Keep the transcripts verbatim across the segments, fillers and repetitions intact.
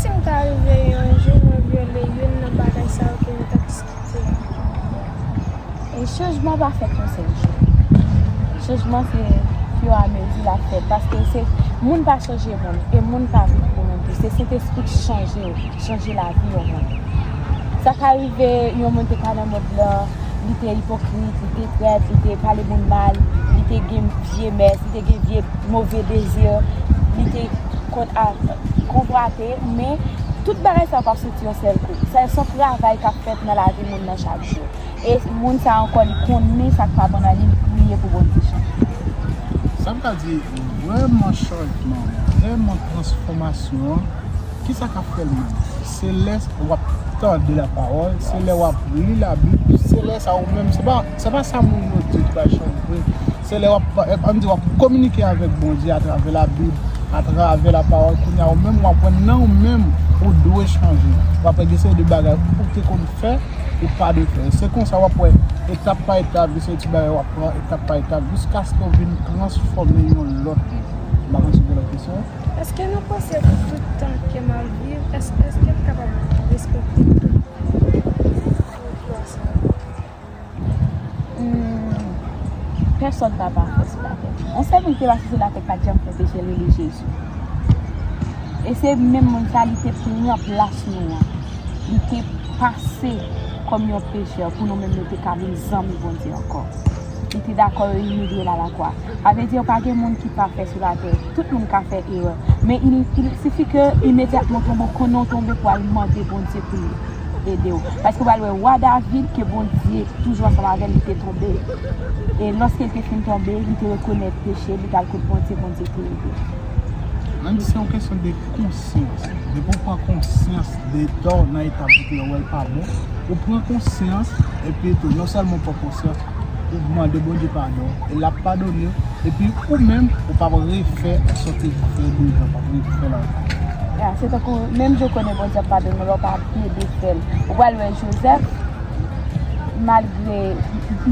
Si m ta rive yon jou mwen vyole youn nan bagay sa yo ke nou t ap diskite a? E chanjman pa fèt yon sèl jou. Chanjman se firamezi l ap fèt. Paske se moun pa chanje moun, e moun pa viv pou moun tou. Se Sentespri k chanje w, chanje lavi yon moun. Sa ka rive, yon moun te ka nan mond lan, li te ipokrit, li te trèt, li te pale moun mal, li te gen vye mès, li te gen vye move dezi, li te konn a, konvwate, men tout bagay sa yo p ap soti yon sèl kou. Sa se yon travay k ap fèt nan lavi moun nan chak jou. E moun sa ankò, li konnen sa k pa bon nan li, li priye pou Bondye chanje. Sa m ka di, vrèman chanjman an, vrèman transfòmasyon an, kisa k ap fè l menm? Se lè w ap tande lapawòl, se lè w ap li Labib, se lè sa ou menm, se pa, se pa sa moun yo di ki pral chanje vre. Se lè w ap, ann di, w ap kominike avèk Bondye atravè Labib, atravè lapawòl, kounye a ou menm, w ap wè nan ou menm, ou dwe chanje. W ap wè gen seri de bagay ou te konn fè, ou pa dwe fè. Se konsa w ap wè, etap pa etap, gen seri ti bagay w ap pran, etap pa etap, jiskaske w vin transfòme yon lòt moun. M pa konn si w gen lòt kesyon. Èske nou panse pou tout tan ke m ap viv, èske, èske m kapab respekte tout lwa sa yo? Hmm, pèsòn pa pafè sou latè. Yon sèl moun ki te pafè sou latè ki pa t janm fè peche, l rele Jezi. E se menm moun sa, li te pran plas nou an. Li te pase kòm yon pechè pou nou menm nou te ka vin zanmi Bondye ankò. Li te dakò yo imilye l alakwa. Sa vle di, pa gen moun ki pafè sou latè. Tout moun ka fè erè. Men il, il sifi ke imedyatman w tonbe, w konnen w tonbe pou w al mande Bondye pou li ede w. Paske w pral wè wa David ke Bondye toujou ansanm avè l, li te tonbe. E lòske l te fin tonbe, li te rekonèt peche, li t al kot Bondye, Bondye te ede l. Ann di se yon kesyon de konsyans. Depi w pran konsyans de tò w nan eta pou w wè l pa bon, ou pran konsyans, epi tou, non sèlman w pran konsyans, ou mande Bondye padon, e l ap padone w, epi ou menm, ou p ap refè sa w te fè deja, w p ap refè l ankò. Ya, se tankou, menm jan w konnen Bondye ap padone w, lè w pa plede fè l. Ou pral wè Jozèf, malgre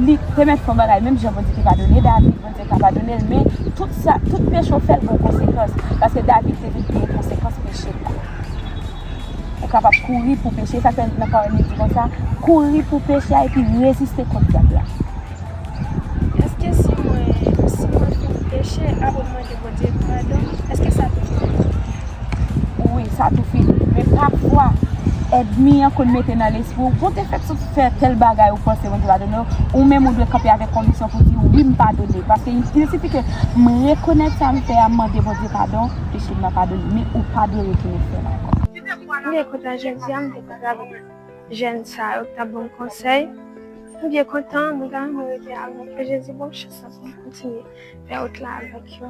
li te mèt fè yon bagay, menm jan Bondye te padone David, Bondye ka padone l, men tout sa, tout peche w fè l gen konsekans. Paske David te vin peye konsekans peche l la. Ou kapab kouri pou peche, sa fè nan pawòl li di konsa, kouri pou peche a epi reziste kont dyab la. Èske si mwen, si mwen fin peche, apre m mande Bondye padon, èske sa tou fini? Wi, sa tou fini. Men pafwa, ènmi an konn mete nan lespri w, bon, te fèk sot fè tèl bagay, ou panse Bondye padone w, ou menm ou dwe kanpe avèk konviksyon pou di, wi, m padone. Paske il, il sifi ke m rekonèt sa m fè a, m mande Bondye padon, peche m nan padone. Men ou pa dwe retounen fè l ankò. M byen kontan jodi a, m te kontre avèk jèn sa yo k t ap ban m konsèy. M byen kontan, mwen ta renmen rete avèk yo. Jezi ban m chans la pou m kontinye fè wout la avèk yo.